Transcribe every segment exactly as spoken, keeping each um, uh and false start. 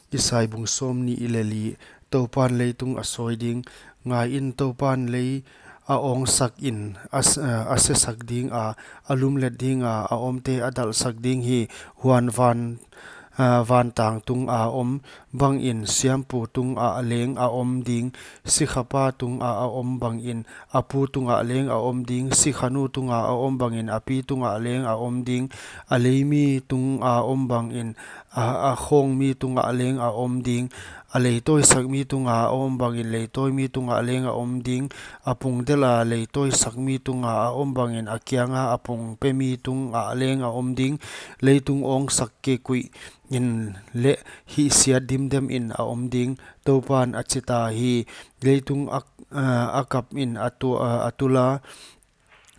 Isai bung sawmnih leh li. Toupan leitung a sawi ding. Ngaiin, Toupan lei a awngsak in a s-, a sesak ding a, a lumlet ding a, a omte a dalhsak ding hi. Huan van, a, van tang tung a om bangin siampu tung ah leng a om ding, sikhapa tung ah a om bangin a pu tung ah leng a om ding, sikhanu tung ah a om bangin a pi tung ah leng a om ding, a leimi tung a om bangin a, a khawngmi tung ah leng a om ding, a leitawisakmi tung ah a om bangin leitawimi tung ah leng a om ding, a pung delh a leitawisakmi tung ah a om bangin a kianga a pung pemi tung ah leng a om ding, leitung awngsak kekuih in leh hihsiat dimdem in a om ding, Toupan a chi ta hi. Leitung a, a, a kap in a tu-, a, a tul a,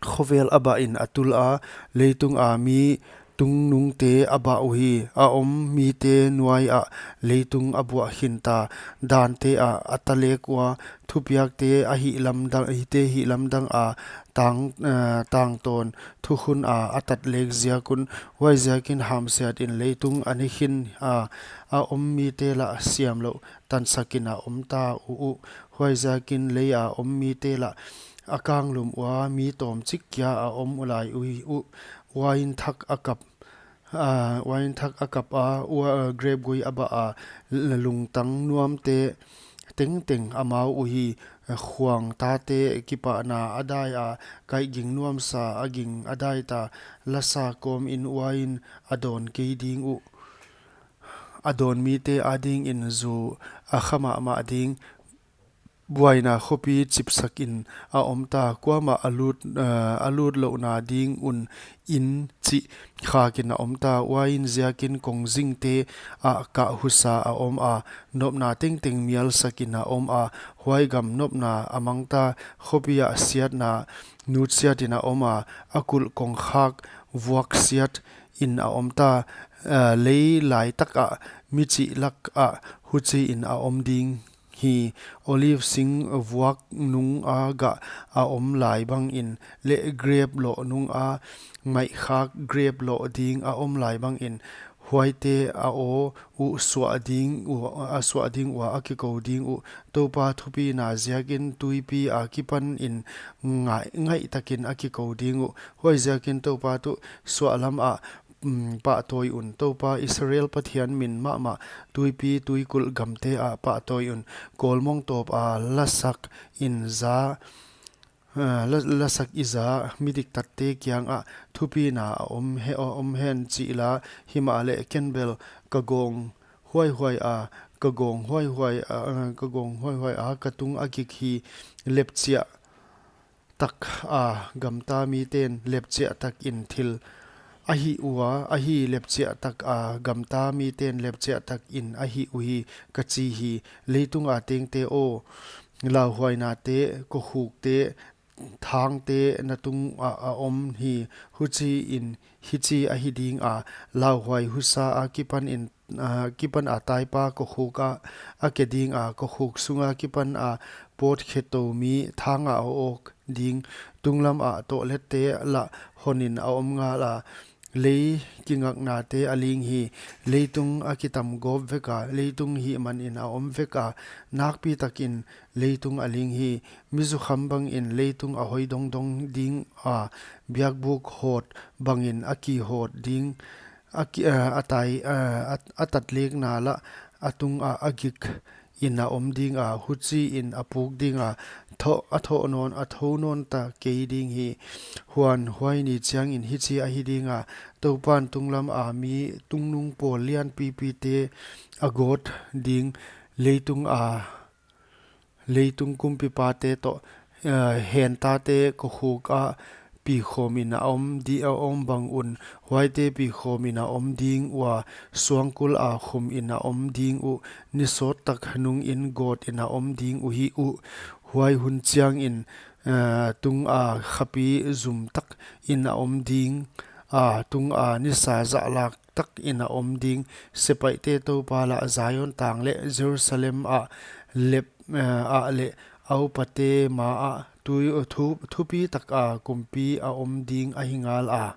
khovel a bah in a tul a, leitung a mi tungnungte a bah uhi. A om mite nuai ah leitung a buah khin ta, dante ah a ta lek ua, thupiakte a hihlamdang, hite hihlamdang a tang, a, tangtawn thukhun a a tat lek ziak un. Huaiziakin hamsiat in leitung a ni khin a, a om mite lah siamlouh tansak in a om ta uhi. Huaiziakin lei a om mite lah a kanglum ua, mi tawmchik kia a om lai uhi. Uain thak a kap, a, uain thak a kap a, ua, a, grep gui a bah a, l-, lungtang nuamte tengteng a mau uhi. Khuang tate kipahna a dai a, kaihging nuamsa a ging a dai ta, lasa kawmin uain a dawn kei ding uh. A dawn mite adingin zu a kha mahmah ding. Buaina khopi chipsak in a om ta, kuamah a lut, a, a lut louhna ding un in chih khak in a om ta. Uain ziakin kongzingte ah kah husa a om a, nopna tengteng mialsak in a om a, huai gam nopna a mang ta. Khopi ah siatna nutsiat in a om a, a kulh kongkhak vuaksiat in a om ta. A, lei laitak ah, michih lak ah huchiin a om ding hi. Olive sing vuak nung a gah a om lai bangin, leh grep loh nung a maihkhak grep loh ding a om lai bangin, huaite a aw uh suah ding ua, a suah ding ua a kikou ding uh. Toupa thupina ziakin tuipi a kipan in ngai, ngaihtakin a kikou ding uh. Huaiziakin Toupa tuh suahlam ah, mm, pahtawi un. Toupa Israel Pathian min mahmah tuipi tuikulh gamte ah pahtawi un. Kawlmong tawp a lasak in za, a, la-, lasak i za, midiktatte kiangah thupina a om he-, a om hen chih la, himahleh ken bel ka gawng huaihuai a, ka gawng huaihuai a, ka gawng huaihuai a, ka tung a gik hi. Lepchiah tak a gamta miten lepchiah takin thil a hih ua, ahi, lepchiah tak a gamta miten lepchiah takin a hih uhi, ka chi hi. Leitung a tengte aw, lauhuainate, kokhukte, thangte na tung ah a om hi. Huchiin hichi ahi ding a, lauhuai husa a kipan in, a, kipan a taipa kokhuk ah a ke ding a, kokhuk sunga kipan a pawt khetou mi thang ah a awk ding. Tunglam ah tohlette lah honin a om ngal a, lei kingaknate a ling hi. Leitung a kitam gawp vek a, leitung hihman in a om vek a, nakpi takin leitung a ling hi. Mi zukham bangin leitung a hoi dongdong ding a, biakbuk hawt bangin a kihawt ding, a ki-, a, a tai, a, a, a tatlekna lah a tung ah a gik in a om ding a, huchiin a puk ding a, thoh, a thoh nawn, a thou nawn ta kei ding hi. Huan huai ni chiangin hichi ahi ding a, Toupan tunglam a mi tungnung pawl lianpipite a gawt ding, leitung a, leitung kumpipate toh, eh, hentate kokhuk ah pikhawmin a om di-, a om bang un, huaite pikhawmin a om ding ua, suangkul a khumin a om ding uh, ni sawt tak nungin gawtin a om ding uhi uh. Huai hun chiangin, eh, tung a khapi zum takin a om ding a, tung a nisa zahlak takin a om ding. Sepaihte Toupa lah Zion tang leh Jerusalem ah lep, eh, ah leh a upate ma ah tui, thu, thupi tak a kumpi a om ding ahi ngal a.